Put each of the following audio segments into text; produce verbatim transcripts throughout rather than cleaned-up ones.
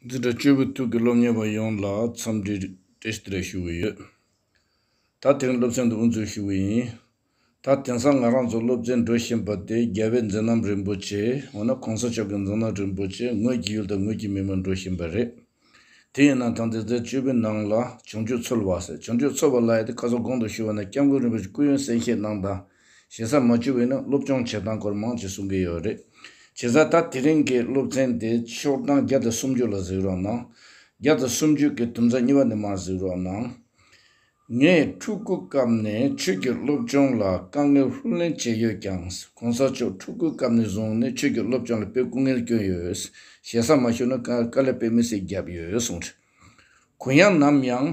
འཛིན་གྲྭ་བཅུ་པའི་ཐོག་གི་སློབ་གཉེར་བ་ཡོངས་ལ་འཚམས་འདྲི་བཀྲ་ཤིས་བདེ་ལེགས་ཞུ་གི་ཡོད། ད་དེ་རིང་སློབ་ཚན་འདི་དབུ་འཛུགས་ཞུ་གི་ཡིན། ད་དེང་སང་ང་རང་ཚོ་སློབ་ཚན་འགྲོ་བཞིན་པ་དེ་རྒྱལ་བའི་མཛད་རྣམ་རིན་པོ་ཆེ། འོ་ན་གོང་ས་མཆོག་གི་མཛད་རྣམ་རིན་པོ་ཆེ་ངོས་ཀྱི་ཡུལ་དང་ངོས་ཀྱི་མི་མང་འགྲོ་བཞིན་པ་རེད། དེ་ཡིན་ན་ད་འཛིན་གྲྭ་བཅུ་པའི་ནང་ལ་བྱང་ཆུབ་འཚོལ་བ་ཟེར། བྱང་ཆུབ་འཚོལ་བ་ལབ་ཡ་དེ་ཁ་སང་གོང་དུ་ཞུས་པ་ནང་སྐྱབས་མགོན་རིན་པོ་ཆེ་སྐུ་ཡོན་གསན་བཞེས་གནང་སྟངས། ཞེ་ས་མ་བཅུག་པ་ཡིན་ན་སློབ་སྦྱོང་བྱེད་སྟངས་སྐོར་མང་ཆེ་གསུང་གི་ཡོད་རེད། བྱས་ཙང་ད་དེ་རིང་གི་སློབ་ཚན་དེ་ཤོག་གྲངས་བརྒྱ་དང་སུམ་ཅུ་ལ་གཟིགས་རོགས་གནང་། བརྒྱ་དང་སུམ་ཅུ་གི་དུམ་ཚན་གཉིས་པ་ནས་མར་གཟིགས་རོགས་གནང་། ངས་ཕྲུ་གུ་སྐབས་ནས་ཆོས་ཀྱི་སློབ་སྦྱོང་ལ་དཀའ་ངལ་ལྷུར་ལེན་བྱས་ཡོད་ཀྱང་། གོང་ས་མཆོག་ཕྲུ་གུ་སྐབས་ནས་བཟུང་ནས་ཆོས་ཀྱི་སློབ་སྦྱོང་ལ་དཔེ་སྐུ་ངལ་བསྐྱོན་ཡོད། ཞེ་ས་མ་ཞུ་ན་དཀའ་དཀའ་ལས་དཔེ་མི་སྲིད་བརྒྱབ་ཡོད་གསུངས་རེད། གུ་ཡངས་ནམ་ཡང་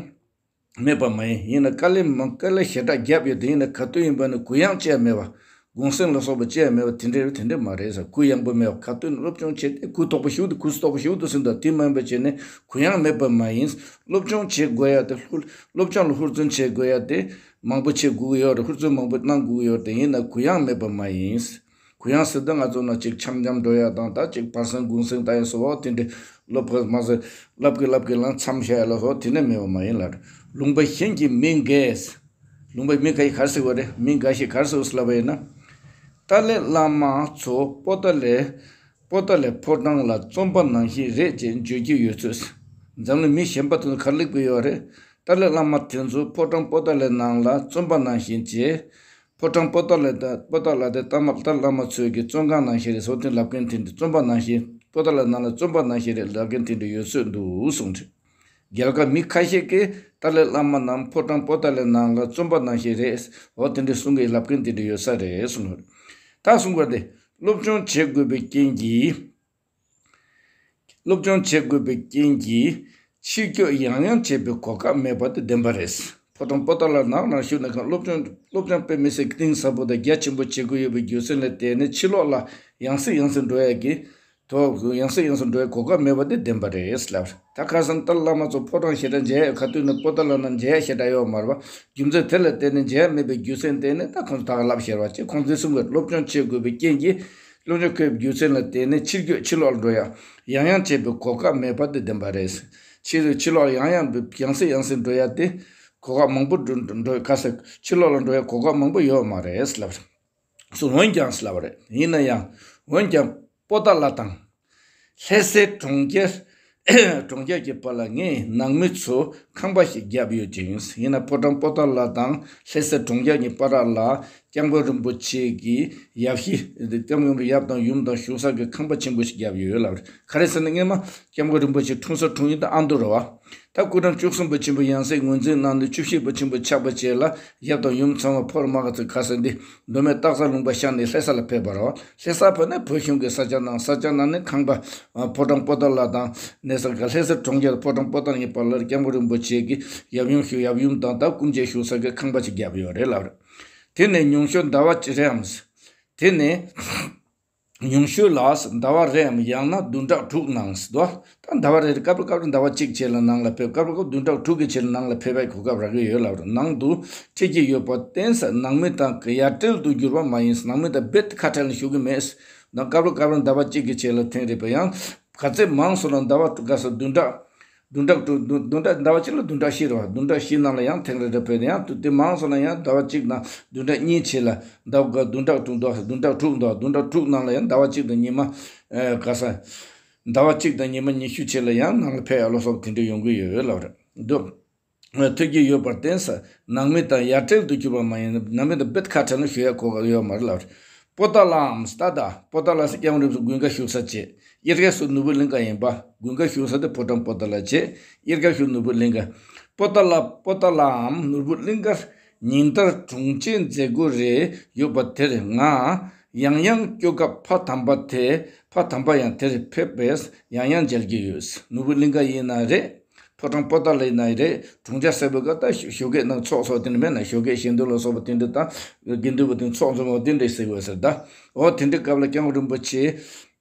མེད་པ་མ་ཡིན། ཡིན་ན་དཀའ་ལས་མང་དཀའ་ལས་ཞེ་དྲག་བརྒྱབ་ཡོད་དེ། ཡིན་ན་ག་དུས་ཡིན་པ་ནི་གུ་ཡངས་བཅས་མེད་པ། གུང་སེང་ལ་སོགས་པ་བཅས་མེད་པ་དེ་འདྲ་རེད་དེ་འདྲ་མ་རེད་ཟེར། གུ་ཡངས་པོ་མེད་པ། ག་དུས་ནི་སློབ་སྦྱོང་བྱས་ཏེ་གུ་དོག་པོ་ཞིག་ཏུ་གུ་དོག་པོ་ཞིག་ཏུ་ཟིན་དང་དེ་མ་ཡིན་པ་བྱས་ནས་གུ་ཡངས་མེད་པ་མ་ཡིན། སློབ་སྦྱོང་བྱེད་དགོས་ཡ་དེ་ཧུར་སློབ་སྦྱོང་ལ་ཧུར་བརྩོན་བྱེད་དགོས་ཡ་དེ་མང་པོ་བྱེད་དགོས་ཀྱི་ཡོད་རེད། ཧུར་བརྩོན་མང་པོ་གནང་དགོས་ཀྱི་ཡོད་རེད། ཡིན་ན་གུ་ཡངས་མེད་པ་མ་ཡིན། གུ་ཡངས་ཟེར་ད་ང་ཚོ་ནང་ཅིག་འཆམ་འཆམ་འགྲོ་ཡ་དང་ད་ཅིག་བར་གསེང་གུང་གསེང་ད་ཡ་སོགས་དེ་འདྲ་སློབ་ཁ་མ་ཟེར་བསླབ་ཀི་བསླབ་ཀི་ལང་མཚམས་བཞག་ཡ་ལ་སོགས་དེ་ནས་མེད་པ་མ་ཡིན་ལ། ལུང་པ་གཞན་གྱི་མི་འགས། ལུང་པའི་མི་འགའ་ཞིག་ག་རེ་ཟེར་བ་རེད། མི་འགའ་ཞིག་ག་རེ་ཟེར་བ་ཟེར་ལབ་པ་ཡིན་ན། ཏཱ་ལའི་བླ་མ་ཚོ་པོ་ཏཱ་ལའི་པོ་ཏཱ་ལའི་ཕོ་བྲང་ལ་བཙོན་པ་ནང་བཞིན་རེད་ཅེས་བརྗོད་ཀྱི་ཡོད་ཚུལ། འཛམ་གླིང་མི་གཞན་པ་དེ་ཚོ་ག་རེ་ལབ་ཀྱི་ཡོད་རེད། ཏཱ་ལའི་བླ་མ་དེ་ཚོ་ཕོ་བྲང་པོ་ཏཱ་ལའི་ནང་ལ་བཙོན་པ་ནང་བཞིན་བྱས། ཕོ་བྲང་པོ་ཏཱ་ལ་དང་པོ་ཏཱ་ལ་དེ་ཏཱ་མ་ཏཱ་བླ་མ་ཚོས་ཀྱི་བཙོན་ཁང་ནང་བཞིན་རེད་ཟེར་དེ་ལབ་མཁན་དེ་འདྲ། བཙོན་པ་ནང་བཞིན་པོ་ཏཱ་ལ་ནང་ལ་བཙོན་པ་ནང་བཞིན་རེད་ལབ་མཁན་དེ་འདྲ་ཡོད་ཚོད་འདུག་གསུངས་རེད། རྒྱལ་ཁབ་མི་ཁ་ཤས་ཀྱིས་ཏཱ་ལའི་བླ་མ་རྣམས་ཕོ་བྲང་པོ་ཏཱ་ལའི་ནང་ལ་བཙོན་པ་ནང་བཞིན་རེད་འོ་དེ་འདྲ་གསུང་གི་ལབ་མཁན་དེ་འདྲ་ཡོད་ས་རེད་གསུངས་རེད། ད་གསུངས་པ་དེ་སློབ་སྦྱོང་བྱེད་དགོས་པའི་རྐྱེན་གྱིས། སློབ་སྦྱོང་བྱེད་དགོས་པའི་རྐྱེན་གྱིས་ཕྱིར་སྐྱོད་ཡང་ཡང་བྱེད་པའི་གོ་སྐབས་མེད་པ་དེ་བདེན་པ་རེད། ཕོ་བྲང་པོ་ཏཱ་ལ་ནང་ན་བཞུགས་ན་གང་སློབ་སྦྱོང་སློབ་སྦྱོང་དཔེ་མི་སྲིད་གཏིང་ཟབ་པོ་དང་རྒྱ་ཆེན་པོ་བྱེད་དགོས་ཡོད་པའི་རྒྱུ་མཚན་ལ་བརྟེན་ནས་ཕྱི་ལོགས་ལ་ཡང་སེ་ཡང་སེ་འགྲོ་ཡ་གི་དོ་ཡང་སེ་ཡང་སེ་འགྲོ་ཡ་གོ་སྐབས་མེད་པ་དེ་བདེན་པ་རེད་ལབ། ད་ཁ་སང་ཏཱ་ལ་བླ་མ་ཚོ་ཕོ་བྲང་ཞེ་དྲག་མཇལ་ཡ་ག་དུས་ནས་པོ་ཏཱ་ལ་ནང་མཇལ་ཡ་ཞེ་དྲག་ཡོད་མ་རེད་པ། རྒྱུ་མཚན་དེ་ལ་བརྟེན་ནས་མཇལ་ཡ་མེད་པའི་རྒྱུ་མཚན་བརྟེན་ནས་ད་ཁོང་ཚོ་ད་ག་ལབ་ཤེར་བ་བྱས་ཁོང་ཚོའི་གསུང་གི་སློབ་སྦྱོང་བྱེད་དགོས་པའི་རྐྱེན་གྱིས། སློབ་སྦྱོང་བྱེད་པའི་རྒྱུ་མཚན་ལ་བརྟེན་ནས་ཕྱིར་སྐྱོད་ཕྱི་ལོགས་ལ་འགྲོ་ཡ་ཡང་ཡང་བྱེད་པའི་གོ་སྐབས་མེད་པ་དེ་བདེན་པ་རེད། ཕྱི་ཕྱི་ལོགས་ཡང་ཡང་ཡང་སེ་ཡང་སེ་འགྲོ་ཡ་དེ་གོ་སྐབས་མང་པོ་འགྲོ་འགྲོ་ག་ས་ཕྱི་ལོགས་ལ་འགྲོ་ཡ་གོ་སྐབས་མང་པོ་ཡོད་མ་རེད་ལབ་རེད། སོ་འོན་ཀྱང་ལབ་པ་རེད། ཡིན་ན་ཡང་འོན་ཀྱང་པོ་ཏཱ་ལ་དང་། ལྷ་སའི་གྲོང་ཁྱེར་གྲོང་ཁྱེར་གྱི་བར་ལ་ངས་ནང་མི་ཚོ་ཁང་པ་ཞིག་བརྒྱབ་ཡོད་ཅིང་། ཡིན་ན་ཕོ་བྲང་པོ་ཏཱ་ལ་དང་ལྷ་སའི་གྲོང་ཁྱེར་གཉིས་བར་ལ་སྐྱབས་མགོན་རིན་པོ་ཆེ་གི་ཡབ་གཞིས་སྐྱབས་མགོན་རིན་པོ་ཡབ་དང་ཡུམ་དང་བཞུགས་ས་གི་ཁང་པ་ཆེན་པོ་ཞིག་བརྒྱབ་ཡོད་ལབ་རེད། ག་རེ་ཟེར་ན་སྔོན་མ་སྐྱབས་མགོན་རིན་པོ་ཆེ་འཁྲུངས་ས་འཁྲུངས་ཡུལ་དེ་ཨ་མདོ་རེད་བ། ད་སྐུ་ཕྲེང་བཅུ་གསུམ་པ་ཆེན་པོ་ཡང་སྲིད་ངོས་འཛིན་གནང་ནས་བཅུ་བཞི་པ་ཆེན་པོ་ཆགས་པ་བཅས་ལ་ཡབ་དང་ཡུམ་ཚང་མ་ཕོ་བྲང་མ་ག་ཚོད་ག་ས་འདི་མདོ་སྨད་སྟག་ཚང་ལུང་པ་ཤར་ནས་ལྷ་ས་ལ་ཕེབས་པ་རེད་བ། ལྷ་ས་ཕེབས་ནས་བོད་གཞུང་གི་ས་ཆ་ནང་ས་ཆ་ནང་ནས་ཁང་པ་ཕོ་བྲང་པོ་ཏཱ་ལ་དང་གནས་ས་ག་ལྷ་ས་གྲོང་ཁྱེར་ཕོ་བྲང་པོ་ཏཱ་ལ་གཉིས་བར་ལ་སྐྱབས་མགོན་རིན་པོ་ཆེ་གི་ཡབ་ཡུམ་བཞུགས་ཡབ་ཡུམ་དང་ད་སྐུ་མཆེད་བཞུགས་ས་གི་ཁང་པ་ཅིག་བརྒྱབ་ཡོད་རེད་ལབ་རེད། དེ་ནས་ཉུང་ཤོས་ཟླ་བ་གཅིག་རེའམ། དེ་ནས། ཉུང་ཤོས་ལ་ཟླ་བ་རེའམ་ཡང་ན་བདུན་ཕྲག་དྲུག་ནང་ཟེར་དོ། ད་ཟླ་བ་རེ་རེ་སྐབས་རེ་སྐབས་རེ་ཟླ་བ་གཅིག་བྱས་ལ་ནང་ལ་ཕེབས། སྐབས་རེ་སྐབས་བདུན་ཕྲག་དྲུག་གི་བྱས་ལ་ནང་ལ་ཕེབས་པའི་གོ་སྐབས་རག་གི་ཡོད་ལབ་རེད། ནང་དུ་ཁྲིད་ཀྱི་ཡོད་པར་བརྟེན་ས་ནང་མི་དང་ཡ་བྲལ་དུ་གྱུར་པ་མ་ཡིན། ནང་མི་དང་རྦད་དེ་ཁ་བྲལ་ནས་བཞུགས་ཀྱི་མེད། ནང་སྐབས་རེ་སྐབས་རེ་ཟླ་བ་གཅིག་གི་བྱས་ལ་ཐེངས་རེ་ཕེབས། ཡང་ག་ཚད་མང་སོང་ན་ཟླ་བ་དྲུག་ག་ས་བདུན་ཕྲག་བདུན་ཕྲག་དྲུག་བདུན་བདུན་ཕྲག་ཟླ་བ་གཅིག་ལ་བདུན་ཕྲག་བཞི་རེད་བ། བདུན་ཕྲག་བཞི་ནང་ལ་ཡང་ཐེངས་རེ་རེ་ཕེབས། ཡང་དུ་དེ་མང་སོང་ན་ཡང་ཟླ་བ་གཅིག་དང་བདུན་ཕྲག་གཉིས་བྱས་ལ་ཟླ་བ་བདུན་ཕྲག་དྲུག་འདུག་བདུན་ཕྲག་དྲུག་འདུག་བདུན་ཕྲག་དྲུག་ནང་ལ་ཡང་ཟླ་བ་གཅིག་དང་ཉི་མ་ཨེ་ག་ས་ཟླ་བ་གཅིག་དང་ཉི་མ་ཉི་ཤུ་བྱས་ལ་ཡང་ནང་ལ་ཕེབས་ཡ་ལོ་སོགས་དེ་འདྲ་ཡོང་གི་ཡོད་ལབ་རེད་འདུག་ཐུགས་ཀྱི་ཡོད་པར་བརྟེན་ས་ནང་མི་དང་ཡ་བྲལ་དུ་གྱུར་པ་མ་ཡིན་ནམ་མི་དང་རྦད་ཁ་བྲལ་ན་ཞུ་ཡ་གོ་སྐབས་ཡོད་མ་རེད་ལབ་རེད། པོ་ཏཱ་ལའམ་ད་ད་པོ་ཏཱ་ལ་སི་སྐྱབས་མགོན་རིན་པོ་ཆེ་དགུན་ཁ་བཞུགས་ས་བྱས། དབྱར་ཁ་སུ་ནོར་བུ་གླིང་ག་ཡིན་པ། དགུན་ཁ་བཞུགས་ས་དེ་ཕོ་བྲང་པོ་ཏཱ་ལ་བྱས། དབྱར་ཁ་སུ་ནོར་བུ་གླིང་ག་པོ་ཏཱ་ལ་པོ་ཏཱ་ལའམ་ནོར་བུ་གླིང་གར་ཉིན་ལྟར་དྲུང་ཆེ་མཛད་སྒོ་རེ་ཡོད་པ་དེར་ང་ཡང་ཡང་སྐྱོད་སྐབས་ཕ་དམ་པ་དེ་ཕ་དམ་པ་ཡང་དེར་ཕེབས་པས་ཡང་ཡང་མཇལ་གྱི་ཡོད། ནོར་བུ་གླིང་ག་ཡིན་ན་རེད། ཕོ་བྲང་པོ་ཏཱ་ལ་ཡིན་ན་རེད། དྲུང་ཆེ་ཟེར་བའི་སྐབས་ད་ཞོ་ཞོགས་ཀས་ནང་ཚོགས་སོགས་དེ་འདྲ་མེད་ན་ཞོགས་ཀས་ཞལ་འདོན་ལ་སོགས་པ་དེ་འདྲ་དང་དགེ་འདུན་པ་དེ་ཚོགས་འཛོམས་པ་དེ་འདྲ་ཟེར་དགོས་ཟེར་ད། འོ་དེ་འདྲའི་སྐབས་ལ་སྐྱབས་མགོན་རིན་པོ་ཆེ་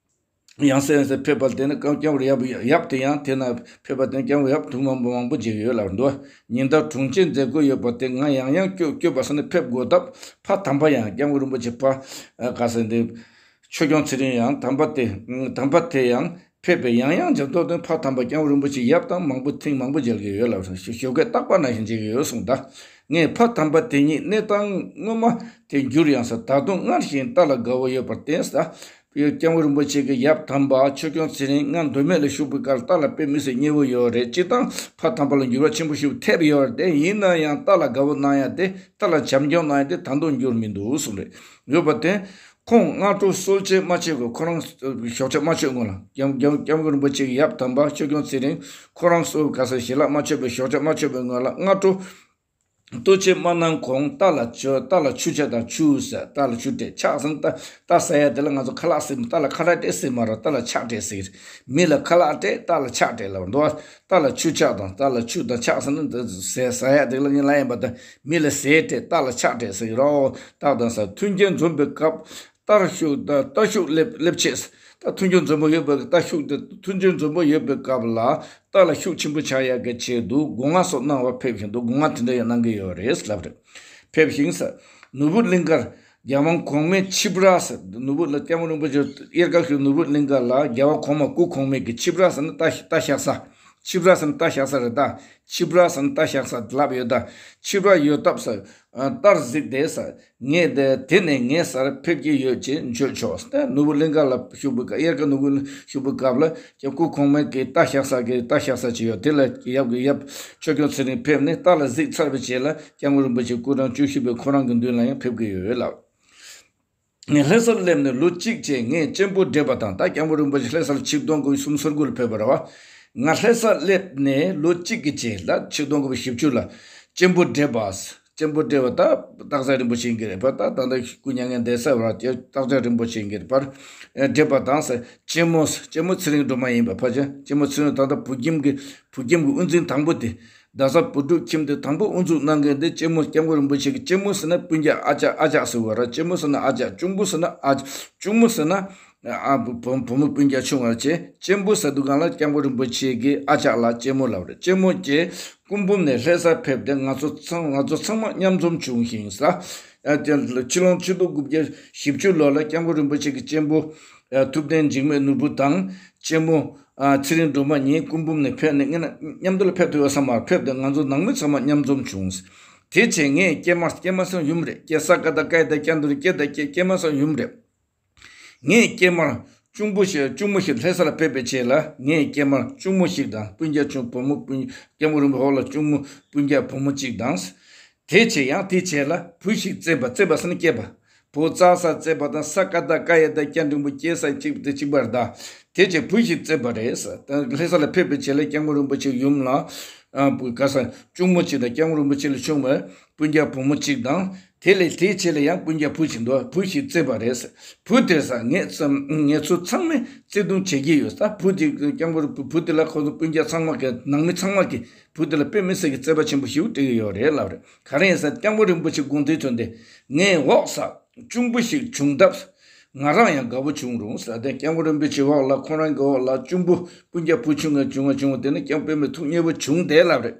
ཡང་སེ་ཡང་སེ་ཕེབས་པ་དེ་ནི་སྐབས་སྐྱབས་མགོན་ཡབ་ཡབ་དེ་ཡང་དེ་ན་ཕེབས་པ་དེ་ནི་སྐྱབས་མགོན་ཡབ་ཐུགས་མང་པོ་མང་པོ་མཇལ་ཡོད་ལབ་འདུག་ཉིན་ལྟར་དྲུང་ཆེ་མཛད་སྒོ་ཡོད་པ་དེ་ང་ཡང་ཡང་སྐྱོད་སྐྱོད་པ་ས་ནས་ཕེབས་དགོས་སྟབས་ཕ་དམ་པ་ཡང་སྐྱབས་མགོན་རིན་པོ་ཆེ་ཕ་ག་ས་འདི་ཆོས་སྐྱོང་ཚེ་རིང་ཡང་དམ་པ་དེ་དམ་པ་དེ་ཡང་ ཕེབས་པས་ཡང་ཡང་འཇམ་ཏོག་ཏོ་ཕ་དམ་པ་སྐྱབས་མགོན་རིན་པོ་ཆེ་ཡབ་དང་མང་པོ་ཐེངས་མང་པོ་མཇལ་གྱི་ཡོད་ལབ་སོང་། ཞོགས་ཀས་རྟག་པར་ནང་བཞིན་མཇལ་གྱི་ཡོད་གསུངས། ད་ངས་ཕ་དམ་པ་དེ་ཉིད་གནས་སྟངས་སྔོན་མ་དེ་འགྱུར་ཡང་ཟེར། ད་དུང་སྔར་བཞིན་རྟ་ལ་དགའ་བོ་ཡོད་པར་བརྟེན་ཟེར། སྐྱབས་མགོན་རིན་པོ་ཆེ་གི་ཡབ་དམ་པ་ཆོས་སྐྱོང་ཚེ་རིང་སྔར་མདོ་སྨད་ལ་བཞུགས་པའི་སྐབས་རྟ་ལ་དཔེ་མི་སྲིད་མཉེས་པོ་ཡོད་རེད། སྤྱིར་བཏང་ཕ་དམ་པ་ལ་འགྱུར་བ་ཆེན་པོ་ཞིག་ཐེབས་ཡོད་རེད། དེ་ཡིན་ན་ཡང་རྟ་ལ་དགའ་བོ་གནང་ཡ་དེ་རྟ་ལ་བྱམས་སྐྱོང་གནང་ཡ་དེ་ད་དུང་འགྱུར་མི་འདུག་གསུངས་རེད། ཡོད་པ་དེ། ཁོང་སྔ་དྲོ་གསོལ་ཇ་མ་མཆོད་གོང་ཁོ་རང་ཞོགས་ཇ་མ་མཆོད་སྔོན་ལ་སྐྱབས་སྐྱབས་སྐྱབས་མགོན་རིན་པོ་ཆེ་གི་ཡབ་དམ་པ་ཆོས་སྐྱོང་ཚེ་རིང་ཁོ་རང་གསོལ་ག་ས་ཞལ་ལག་མ་མཆོད་པའི་ཞོགས་ཇ་མ་མཆོད་པའི་སྔོན་ལ་སྔ་དྲོ་གསོལ་ཇ་མ་གནང་གོང་རྟ་ལ་ཆུ་རྟ་ལ་ཆུ་ཆ་དང་ཆུ་ཟ་རྟ་ལ་ཆུ་སྤྲད་ཆག་ཟིན་རྟ་རྟ་ཟ་ཡ་དེ་ལ་ང་ཚོ་ཁ་ལག་ཟེར། རྟ་ལ་ཁ་ལག་སྤྲད་ཟེར་མ་རེད། རྟ་ལ་ཆག་སྤྲད་ཟེར། མི་ལ་ཁ་ལག་སྤྲད་རྟ་ལ་ཆག་སྤྲད་ལབ་འདུག་རྟ་ལ་ཆུ་ཆག་དང་རྟ་ལ་ཆུ་དང་ཆག་ཟེར་ན་འདི་ཟས་ཟ་ཡ་དེ་ལ་ངས་ལབ་ཡིན་པ་དང་མི་ལ་ཟས་སྤྲད་རྟ་ལ་ཆག་སྤྲད་ཟེར་གི་རོ། རྟགས་དང་ས་མཐུན་རྐྱེན་འཛོམས་པའི་སྐབས་རྟར་ཤུགས་དང་རྟ་ཤུགས་སླེབས་སླེབས་ཆེད། ད་མཐུན་རྐྱེན་འཛོམས་པོ་ཡོད་པའི་རྟ་ཤུགས་དེ་མཐུན་རྐྱེན་འཛོམས་པོ་ཡོད་པའི་སྐབས་ལ་རྟ་ལ་ཤུགས་ཆེན་པོ་ཆགས་ཡག་གི་ཆེད་དུ་སྒོ་ང་སོགས་གནང་བར་ཕེབས་བཞིན་དུ་སྒོ་ང་དེ་འདྲ་ཡང་གནང་གི་ཡོད་རེད་ལབ་རེད། ཕེབས་ཤིང་ས་ནོར་བུ་གླིང་ཁར་རྒྱལ་དབང་གོང་མའི་ཆིབས་ར་ས་ནོར་བུ་ལ་སྐྱབས་མགོན་རིན་པོ་ཆེ་གཡེར་ཁ་ཤོད་ནོར་བུ་གླིང་ཁ་ལ་རྒྱལ་བ་གོང་མ་སྐུ་གོང་མའི་གི་ཆིབས་ར་ས་ནི་རྟ་རྟ་བཞག་ས། ཆིབས་ར་ས་ནི་རྟ་བཞག་ས་རེད། ད་ཆིབས་ར་ས་ནི་རྟ་བཞག་ས་ལབ་ཡོད། ད་ཆིབས་ར་ཡོད་སྟབས་ས་རྟར་གཟིགས་ཏེ་ས་ངས་དེ་དེ་ནས་ངའི་སར་ཕེབས་ཀྱི་ཡོད་ཅེས་བརྗོད་ཆོག་ད་ནོར་བུ་གླིང་ཁ་ལ་བཞུགས་པའི་སྐབས་གཡེར་ཁ་ནོར་བུ་བཞུགས་པའི་སྐབས་ལ་སྐུ་གོང་མའི་གི་རྟ་བཞག་ས་གི་རྟ་བཞག་ས་ཅིག་ཡོད། དེ་ལ་ཡབ་ཀྱི་ཡབ་ཆོས་སྐྱོང་ཚེ་རིང་ཕེབས་ནས་རྟ་ལ་གཟིགས་ཚར་བའི་རྗེས་ལ་སྐྱབས་མགོན་རིན་པོ་ཆེ་སྐུ་ཕྲེང་བཅུ་བཞི་པའི་ཁོ་རང་གི་མདུན་ལ་ཡང་ཕེབས་ཀྱི་ཡོད་ལབ། ངས་ལྷ་སར་སླེབས་ནས་ལོ་གཅིག་རྗེས་ངས་གཅེན་པོ་བགྲེས་པ་དང་། ད་སྐྱབས་མགོན་རིན་པོ་ཆེ་ལྷ་ས་ལ་ཆིག་སྟོང་དགུ་བརྒྱ་སུམ་ཅུ་སོ་དགུ་ལ་ཕེབས་པ་རེད་བ། ང་ལྷ་སར་སླེབས་ནས་ལོ་གཅིག་གི་རྗེས་ལ་ཆིག་སྟོང་དགུ་བརྒྱ་བཞི་བཅུ་ལ་གཅེན་པོ་བགྲེས་པ། གཅེན་པོ་བགྲེས་པ་ད་སྟག་བྱ་རིན་པོ་ཆེ་ཡིན་གྱི་རེད་པ། ད་ད་ལྟ་སྐུ་མྱ་ངན་འདས་ས་བར་སྟག་བྱ་རིན་པོ་ཆེ་ཡིན་གྱི་རེད་པ། བགྲེས་པ་དང་ཟེར་གཅེན་མོ་གཅེན་མོ་ཚེ་རིང་སྒྲོལ་མ་ཡིན་པ། ཕལ་ཆེར་གཅེན་མོ་ཚེ་རིང་ད་ལྟ་བོད་ཁྱིམ་གྱི་བོད་ཁྱིམ་གྱི་དབུ་འཛིན་དང་པོ་དེ། རྡ་ས་བོད་ཕྲུག་ཁྱིམ་སྡེ་དང་པོ་དབུ་འཛུགས་གནང་མཁན་དེ་གཅེན་མོ་སྐྱབས་མགོན་རིན་པོ་ཆེ་གི་གཅེན་མོ་ཟེར་ན་སྤུན་ཀྱག་ཨ་ཅག་ཨ་ཅག་ཟེར་བ་ར། གཅེན་མོ་ཟེར་ན་ཨ་ཅག་གཅུང་པོ་ཟེར་ན་ཨ་ཅག་གཅུང་མོ་ཟེར་ན་ཨ་བུ་བུ་བུ་མོ་སྤུན་ཀྱག་ཆུང་བ་བྱས། གཅེན་པོ་ཟེར་དུས་སྒང་ལ་སྐྱབས་མགོན་རིན་པོ་ཆེ་གི་ཨ་ཅག་ལ་གཅེན་མོ་ལབ་རེད། གཅེན་མོ་གྱིས་སྐུ་འབུམ་ནས་ལྷ་སར་ཕེབས་ཏེ་ང་ཚོ་ཚང་ང་ཚོ་ཚང་མ་མཉམ་འཛོམས་བྱུང་ཞིང་ས། ཨ་དེ་ཕྱི་ལོ་ཆིག་སྟོང་དགུ་བརྒྱ་བཞི་བཅུ་ལོ་ལ་སྐྱབས་མགོན་རིན་པོ་ཆེ་གི་གཅེན་པོ་ཨ་ཐུབ་བསྟན་འཇིགས་མེད་ནོར་བུ་དང་གཅེན་མོ། ཨ་ཚེ་རིང་སྒྲོལ་མ་གཉིས་སྐུ་འབུམ་ནས་ཕེབས་ནས་ངེད་ན་མཉམ་དུ་ལ་ཕེབས་ཐུབ་ཡོད་ས་མ་རེད། ཕེབས་ཏེ་ང་ཚོ་ནང་མི་ཚང་མ་མཉམ་འཛོམས་བྱུང་། དེ་བྱས་ངས་སྐྱེས་མ་སྐྱེས་མ་སོང་ཡུམ་རེད། སྐྱེས་ས་ཀ་ད་ཀ་ཡ་ད་སྐྱ་འདུ་རེད། སྐྱེས་ད་སྐྱེས་སྐྱེས་མ་སོང་ཡུམ་རེད། ངས་སྐྱེས་མར་གཅུང་པོ་ཞིག་གཅུང་མོ་ཞིག་ལྷ་ས་ལ་ཕེབས་པའི་རྗེས་ལ་ངས་སྐྱེས་མར་གཅུང་མོ་ཞིག་དང་སྤུན་ཀྱག་ཆུང་བུ་མོ་སྤུན་སྐྱེས་མོ་རིན་པོ་འོག་ལ་གཅུང་མོ་སྤུན་ཀྱག་བུ་མོ་གཅིག་དང་། དེ་བྱས་ཡང་དེའི་རྗེས་ལ་བུ་ཞིག་བཙས་པ། བཙས་པ་ཟེར་ན་སྐྱེས་པ། བུ་བཙས་ས་བཙས་པ་དང་ས་ཀ་ད་ཀ་ཡ་ད་སྐྱ་འགྲེང་བུ་སྐྱེས་ས་གཅིག་དེ་གཅིག་པ་རེད། ད་དེ་བྱས་བུ་ཞིག་བཙས་པ་རེད། ད་ལྷ་ས་ལ་ཕེབས་པའི་རྗེས་ལ་སྐྱབས་མགོན་རིན་པོ་ཆེ་ཡུམ་ལ་ཨ་བུ་ག་ས་གཅུང་མོ་གཅིག་དང་སྐྱབས་མགོན་རིན་པོ་ཆེ་ལས་ཆུང་བའི་སྤུན་ཀྱག་བུ་མོ་གཅིག་དང་། དེ་ལས་དེའི་རྗེས་ལ་ཡང་སྤུན་ཀྱག་བུ་ཞིག་འདུག་བུ་ཞིག་བཙས་པ་རེད། བུ་དེ་ས་ངས་ཙམ་ངེད་ཚོ་ཚང་མས་བརྩེ་དུང་བྱེད་ཀྱི་ཡོད་ས། བུ་དེ་སྐྱབས་མགོན་བུ་དེ་ལ་ཁོ་ཚོ་སྤུན་ཀྱག་ཚང་མ་གི་ནང་མི་ཚང་མ་གི་བུ་དེ་ལ་དཔེ་མི་སྲིད་ཀྱི་བརྩེ་བ་ཆེན་པོ་ཞིག་སྤྲད་ཀྱི་ཡོད་རེད་ལབ་རེད། ག་རེ་ཡིན་ས་སྐྱབས་མགོན་རིན་པོ་ཆེ་དགོངས་དོན་དོན་དེ་ངས་འོག་ས་གཅུང་པོ་ཞིག་བྱུང་སྟབས་ང་རང་ཡང་དགའ་བོ་བྱུང་རུང་ས། དེ་སྐྱབས་མགོན་རིན་པོ་ཆེ་འོག་ལ་ཁོ་རང་གི་འོག་ལ་གཅུང་པོ་སྤུན་ཀྱག་བུ་ཆུང་ངུ་བྱུང་བ་བྱུང་བ་དེ་ནི་སྐྱབས་དཔེ་མི་ཐུགས་མཉེས་པོ་བྱུང་བསྡད་ལབ་རེད།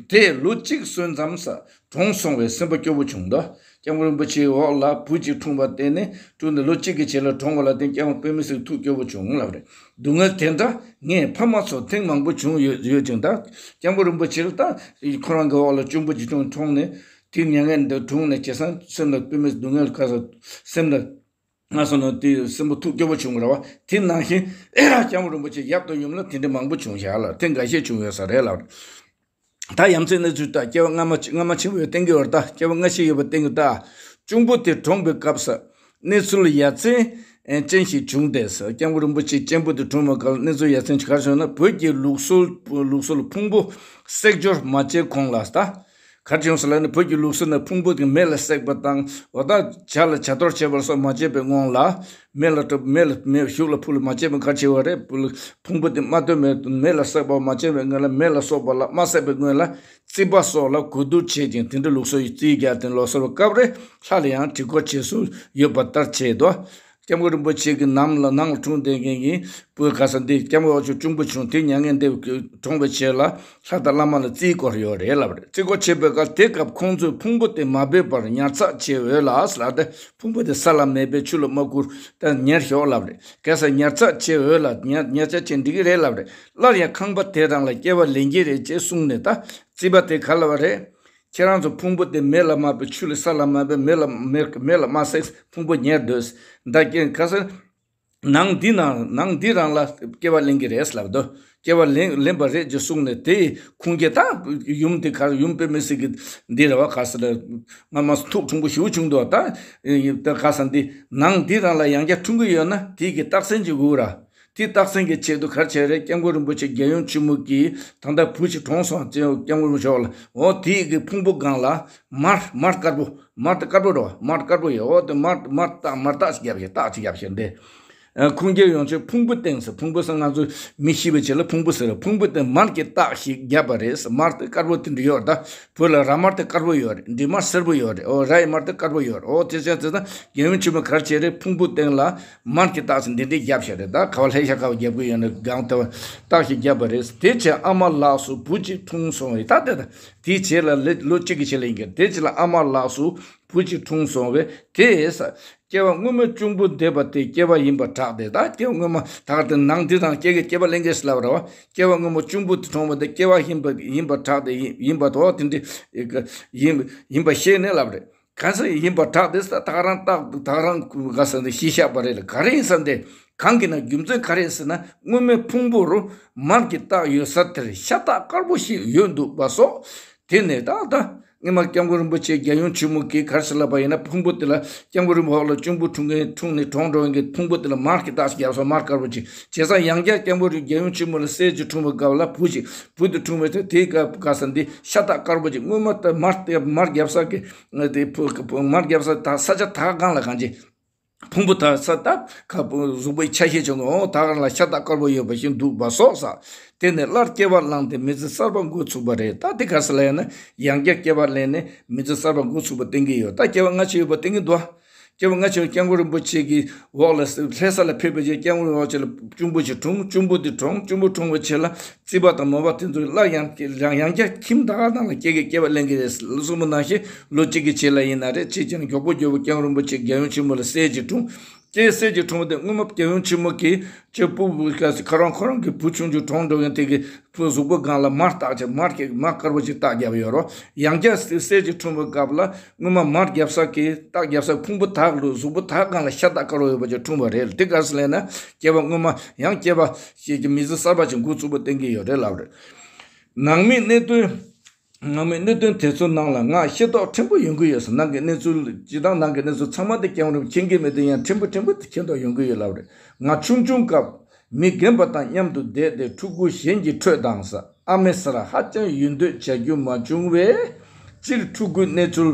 དེ་ལོ་གཅིག་སོན་ཙམ་ས་གྲོངས་སོང་བའི་སེམས་པ་སྐྱོ་བོ་བྱུང་འདུག་སྐྱབས་མགོན་རིན་པོ་ཆེའི་འོག་ལ་བུ་གཅིག་འཁྲུངས་པ་དེ་ནི་འཁྲུངས་ནས་ལོ་གཅིག་གི་རྗེས་ལ་གྲོངས་པ་ལ་བརྟེན་སྐྱབས་མགོན་དཔེ་མི་སྲིད་ཐུགས་སྐྱོ་བོ་བྱུང་ལབ་རེད། སྡུག་བསྔལ་དེ་འདྲ་ངས་ཕ་མ་ཚོ་ཐེངས་མང་པོ་བྱུང་ཡོད་ཡོད་ཅིང་། ད་སྐྱབས་མགོན་རིན་པོ་ཆེ་ལ་ད་ཁོ་རང་གི་འོག་ལ་གཅུང་པོ་གཅིག་འཁྲུངས་འཁྲུངས་ནས་དེ་མྱ་ངན་འདི་གྲོངས་ནས་བྱས་ཙང་སེམས་ལ་དཔེ་མི་སྡུག་བསྔལ་ག་ས་སེམས་ལ་ང་སོང་ན་དེ་སེམས་པ་ཐུགས་སྐྱོ་བོ་བྱུང་བ་རེད་བ། དེ་ནང་བཞིན་སྐྱབས་མགོན་རིན་པོ་ཆེ་ཡབ་དང་ཡུམ་ལ་དེ་འདྲ་མང་པོ་བྱུང་བཞག་ལ་དེ་འགའ་ཤས་བྱུང་ཡོད་ས་རེད་ལ། ད་ཡ་མཚན་གནས་ཚུལ་ད་སྐྱེ་བ་སྔ་མ་སྔ་མ་ཆེན་པོ་ཡོད་བསྟན་གྱི་ཡོད་རེད། ད་སྐྱེ་བ་སྔ་ཤས་ཡོད་པ་བསྟན་གྱི་ད། གཅུང་པོ་དེ་གྲོངས་པའི་སྐབས་སུ་གནས་ཚུལ་ཡ་མཚན་ཅན་ཞིག་བྱུང་སྟེ། སྐྱབས་མགོན་རིན་པོ་ཆེ་གཅེན་པོ་དེ་གྲོངས་པའི་སྐབས་གནས་ཚུལ་ཡ་མཚན་ཞིག་ག་རེ་བྱུང་ན། བོད་ཀྱི་ལུགས་སྲོལ་ལུགས་སྲོལ་ཕུང་པོ་བསྲེག་སྦྱོར་མ་བྱས་གོང་ལ་ད། ག་རེ་བྱུང་ཟེར་ལབ་ན། བོད་ཀྱི་ལུགས་སྲོལ་ནང་ཕུང་པོ་དེ་མེ་ལ་བསྲེགས་པ་དང་། འོ་ད་ཇ་ལ་ཇ་གཏོར་བྱས་པ་སོགས་མ་བྱས་པའི་སྔོན་ལ། མེ་ལ་སྤྲོ་མེ་ལ་མེ་གཞུག་ལ་ཕུ་ལ་མ་བྱས་པའི་ག་རེ་བྱས་པ་རེད། ཕུ་ལ་ཕུང་པོ་དེ་མ་ཐོན་མེ་མེ་ལ་བསྲེགས་པ་མ་བྱས་པའི་སྔོན་ལ། མེ་ལ་སོགས་པ་ལ་མ་བསྲེགས་པའི་སྔོན་ལ་རྩིད་པ་སོགས་ལ་གོས་བསྡུར་བྱས་ཅིང་། དེ་འདྲ་ལུགས་སྲོལ་ཡི་རྩིས་རྒྱག་དེ་ལོ་གསར་བའི་སྐབས་རེ་ལྷ་ལ་ཡང་དྲི་སྐོར་བྱེད་སྲོལ་ཡོད་པ་ལྟར་བྱས་དོ། སྐྱབས་མགོན་རིན་པོ་ཆེ་གི་ནང་ལ་ནང་ལ་འཁྲུངས་བསྡད་མཁན་གྱི་བུ་ག་ས་འདི་སྐྱབས་མགོན་འོག་ཆོས་གཅུང་པོ་བྱུང་། དེ་མྱ་ངན་འདས་གྲོངས་པའི་ཆེད་ལ་ལྷ་དང་བླ་མ་ལ་རྩིས་སྐོར་ཡོད་རེད་ལབ་རེད། རྩིས་སྐོར་བྱེད་པའི་སྐབས་དེ་སྐབས་ཁོང་ཚོས་ཕུང་པོ་དེ་མ་སྦས་པར་ཉར་ཚགས་བྱེད་འོས་ལ་ལབ་སྟེ། ཕུང་པོ་དེ་ས་ལ་མེད་པའི་ཆུ་ལ་མ་བསྐུར་ད་ཉར་ཤོག་ལབ་རེད། ག་ས་ཉར་ཚགས་བྱེད་འོས་ལ་ཉར་ཉར་ཚགས་བྱེད་འགྲིག་གི་རེད་ལབ་རེད། སླར་ཡང་ཁང་པ་དེ་རང་ལ་སྐྱེ་བ་ལེན་གྱི་རེད་ཅེས་གསུངས་ནས་ད་རྩིས་པ་དེ་ག་ལབ་པ་རེད། ཁྱེད་རང་ཚོ་ཕུང་པོ་དེ་མེ་ལ་མ་སྦས། ཆུ་ལ་ས་ལ་མ་སྦས། མེ་ལ་མེ་མེ་ལ་མ་བསྲེགས། ཕུང་པོ་ཉར་སྡོད། ད་ཀྱེ་ག་ས་ནང་འདི་ནང་ནང་འདི་རང་ལ་སྐྱེ་བ་ལེན་གྱི་རེད་ལབ་དོ། སྐྱེ་བ་ལེན་ལེན་པ་རེད་ཅེས་གསུངས་ནས་དེ་ཁུངས་སྐྱེལ་ད་ཡུམ་དེ་གར་ཡུམ་དཔེ་མི་སྲིད་ཀྱི་འདི་རེད་བ། ག་ས་ལ་ང་མ་ཐུགས་ཁྲུང་པོ་ཞེ་པོ་བྱུང་འདུག་ད་ད་ག་ས་འདི་ནང་འདི་རང་ལ་ཡང་བསྐྱར་འཁྲུངས་ཀྱི་ཡོད་ན་དེ་གི་རྟགས་མཚན་ཅིག་དགོས་ར། དེ་རྟགས་མཚན་གྱི་ཆེད་དུ་ག་རེ་བྱས་རེད། སྐྱབས་མགོན་རིན་པོ་ཆེ་རྒྱལ་ཡུམ་ཆེན་མོ་གིས་ད་ལྟ་བུ་ཞིག་གྲོངས་སོང་ཅེས་སྐྱབས་མགོན་རིན་པོ་ཆེ་འོག་ལ་འོ་དེ་གི་ཕུང་པོ་སྒང་ལ་མར་མར་དཀར་པོ་མར་དེ་དཀར་པོ་རེད་བ། མར་དཀར་པོ་ཡོད། འོ་དེ་མར་མར་རྟགས་མར་རྟགས་ཤིག་བརྒྱབ་ཤག་རྟགས་ཤིག་བརྒྱབ་ཤག་འདི། ཨ། ཁུངས་སྐྱེལ་ཡོང་ཆེད་ཕུང་པོ་སྟེང་ཟེར། ཕུང་པོ་ཟེར་ང་ཚོ་མི་ཤི་བའི་རྗེས་ལ་ཕུང་པོ་ཟེར། ཕུང་པོ་སྟེང་མར་གྱི་རྟགས་ཤིག་བརྒྱབ་པ་རེད་ཟེར། མར་དེ་དཀར་པོ་དེ་འདྲ་ཡོད་རེད་ད། བོད་ལ་ར་མར་དེ་དཀར་པོ་ཡོད་རེད། འབྲི་མར་སེར་པོ་ཡོད་རེད། འོ་ར་ཡི་མར་དེ་དཀར་པོ་ཡོད་རེད། འོ་དེ་བྱས་ཙང་རྒྱལ་ཡུམ་ཆེན་མོ་ག་རེ་བྱས་རེད། ཕུང་པོ་སྟེང་ལ་མར་གྱི་རྟགས་ཤིག་འདི་འདྲ་བརྒྱབ་ཤག་རེད། ད་ག་བ་ལྷ་ཤ་ཁ་བ་རྒྱབ་གི་ཡོད་ན་སྒང་ལྟ་བ་རྟགས་ཤིག་བརྒྱབ་པ་རེད། དེ་བྱས་ཨ་མ་ལགས་སུ་བུ་གཅིག་འཁྲུངས་སོང་བས། ད་དེ་ད་དེའི་རྗེས་ལ་ལོ་ལོ་གཅིག་གི་རྗེས་ལ་ཡིན་གྱི། དེ་རྗེས་ལ་ཨ་མ་ལགས་སུ་བུ་གཅིག་འཁྲུངས་སོང་བས་དེ་ས། སྐྱེ་བ་སྔོན་མ་གཅུང་པོ་འདས་པ་དེ་སྐྱེ་བ་ཡིན་པར་གྲགས་ཏེ། ད་སྐྱེ་བ་སྔོན་མ་ད་ག་དེ་ནང་འདི་དང་སྐྱེ་གི་སྐྱེ་བ་ལེན་གྱི་ཟེར་ལབ་ར་བ། སྐྱེ་བ་སྔོན་མ་གཅུང་པོ་དེ་གྲོངས་པ་དེ་སྐྱེ་བ་ཡིན་པ་ཡིན་པར་གྲགས་ཏེ་ཡིན་ཡིན་པ་དོ་དེ་འདྲ་ཡིན་ཡིན་པ་ཤེས་ནས་ལབ་རེད། གང་ཟེར་ཡིན་པར་གྲགས་ཏེ་ད་ག་རང་རྟགས་ད་ག་རང་ག་ས་འདི་ཤེས་བཞག་པ་རེད་ལ། ག་རེ་ཡིན་ས་འདི་གང་གི་ན་རྒྱུ་མཚན་ག་རེ་ཡིན་ཟེར་ན། སྔོན་མའི་ཕུང་པོ་རུ་མར་གྱི་རྟགས་ཡོད་ས་དེར་ཤ་སྟག་དཀར་པོ་ཞིག་ཡོད་འདུག་པ་སོགས། དེ་ནས་ད་ལྟ་སྔོན་མ་སྐྱབས་མགོན་རིན་པོ་ཆེ་རྒྱལ་ཡུམ་ཆེན་མོ་གིས་ག་རེ་ཟེར་ལབ་པ་ཡིན་ན། ཕུང་པོ་དེ་ལ་སྐྱབས་མགོན་རིན་པོ་ཆེ་འོག་ལ་གཅུང་པོ་འཁྲུངས་མཁན་འཁྲུངས་ནས་གྲོངས་འགྲོ་མཁན་གྱི་ཕུང་པོ་དེ་ལ་མར་གྱི་རྟགས་ཤིག་བརྒྱབ་སོང་། མར་དཀར་པོ་ཅིག་བྱས་ཙང་ཡང་བསྐྱར་སྐྱབས་མགོན་རིན་རྒྱལ་ཡུམ་ཆེན་མོ་ལ་སྲས་ཅིག་འཁྲུངས་པའི་སྐབས་ལ་བུ་ཞིག་བུ་དེ་འཁྲུངས་པའི་ཚེ་དེའི་སྐབས་ག་ས་འདི་ཤ་སྟག་དཀར་པོ་ཅིག་སྔོན་མ་ལྟར་མར་དེ་མར་བརྒྱབ་ས་གི་དེ་ཕུ་ཕུ་མར་བརྒྱབ་ས་ད་ས་ཆ་ད་གང་ལ་གང་ཅི། ཕུང་པོ་དག་ས་ད་ག་པུ་གཟུགས་པོའི་ཆ་ཤས་བྱུང་གི། འོ་ད་ག་ལ་ཤ་སྟག་དཀར་པོ་ཡོད་པ་ཞིག་འདུག་པ་སོགས་ས། དེ་ནས་སླར་སྐྱེ་བ་བླངས་ཏེ་མི་ཚེ་གསར་པ་འགོ་ཚུགས་པ་རེད། ད་དེ་ག་ས་ལ་ཡང་ན་ཡང་བསྐྱར་སྐྱེ་བ་ལེན་ནས་མི་ཚེ་གསར་པ་འགོ་ཚུགས་པ་བསྟན་གྱི་ཡོད། ད་སྐྱེ་བ་སྔ་ཕྱི་ཡོད་པ་བསྟན་གྱི་འདུག་སྐྱེ་བ་སྔ་ཕྱི་སྐྱབས་མགོན་རིན་པོ་ཆེ་གི་འོག་ལ་ལྷ་ས་ལ་ཕེབས་པའི་རྗེས་སྐྱབས་མགོན་རིན་པོ་ཆེ་ལ་གཅུང་པོ་ཞིག་འཁྲུངས། གཅུང་པོ་དེ་གྲོངས། གཅུང་པོ་འཁྲུངས་པའི་རྗེས་ལ་རྩིས་པ་དང་མོས་པ་དེ་ཚོས་སླར་ཡང་ཡང་ཡང་བསྐྱར་ཁྱིམ་ད་ག་ནང་ལ་སྐྱེ་གི་སྐྱེ་བ་ལེན་གྱི་རེད་གསུངས་པ་ནང་བཞིན་ལོ་གཅིག་གི་རྗེས་ལ་ཡིན་ན་རེད། ཅིས་ཀྱང་མགྱོགས་པོ་མགྱོགས་པོ་སྐྱབས་མགོན་རིན་པོ་ཆེ་རྒྱལ་ཡུམ་ཆེན་མོ་ལ་སྲས་ཅིག་འཁྲུངས། སྐྱེས་སྲས་ཅིག་འཁྲུངས་པ་དེ་སྔོན་མ་རྒྱལ་ཡུམ་ཆེན་མོ་གིས་ཁྱོད་ཕུ་བོ་ག་ཁ་རང་ཁོ་རང་གི་བུ་ཆུང་ཆུང་གྲོངས་འགྲོ་མཁན་དེ་གི་བུ་གཟུགས་པོ་སྒང་ལ་མར་རྟགས་ཅིག་མར་གྱི་མར་དཀར་པོ་ཅིག་རྟགས་བརྒྱབ་ཡོད་རོ། ཡང་བསྐྱར་སྲས་ཅིག་འཁྲུངས་པའི་སྐབས་ལ་སྔོན་མ་མར་བརྒྱབ་ས་གི་རྟགས་བརྒྱབ་ས་ཕུང་པོ་དག་ལ་གཟུགས་པོ་དག་སྒང་ལ་ཤ་སྟག་དཀར་པོ་ཡོད་པ་ཅིག་འཁྲུངས་པ་རེད། དེ་ག་རེ་ཟེར་ལབ་ན་སྐྱེ་བ་སྔོན་མ་ཡང་སྐྱེ་བ་ཞིག་གི་མི་ཚེ་གསར་པ་ཅིག་འགོ་བཙུགས་པ་བསྟན་གྱི་ཡོད་རེད་ལབ་རེད། ནང་མིའི་གནད་དོན། ནང་མིའི་གནད་དོན་དེ་ཚོའི་ནང་ལ་ང་ཤེས་རྟོགས་ཕྲན་བུ་ཡོང་གི་ཡོད་ཟེར། ནང་གི་གནས་ཚུལ་སྤྱི་བཏང་ནང་གི་གནས་ཚུལ་ཚང་མ་དེ་སྐྱབས་མགོན་རིན་པོ་ཆེ་མཁྱེན་གྱི་མེད་དེ་ཡང་ཕྲན་བུ་ཕྲན་བུ་དེ་མཁྱེན་རྟོགས་ཡོང་གི་ཡོད་ལབ་རེད། ང་ཆུང་ཆུང་སྐབས་མི་རྒན་པ་དང་མཉམ་དུ་བསྡད་དེ་ཕྲུ་གུ་གཞན་གྱི་ཁྲོད་དང་ཟེར་ཨ་མའི་སར་ཧ་ཅང་ཡོན་འདོད་བྱ་རྒྱུ་མ་བྱུང་བས་སྤྱིར་ཕྲུ་གུའི་གནས་ཚུལ་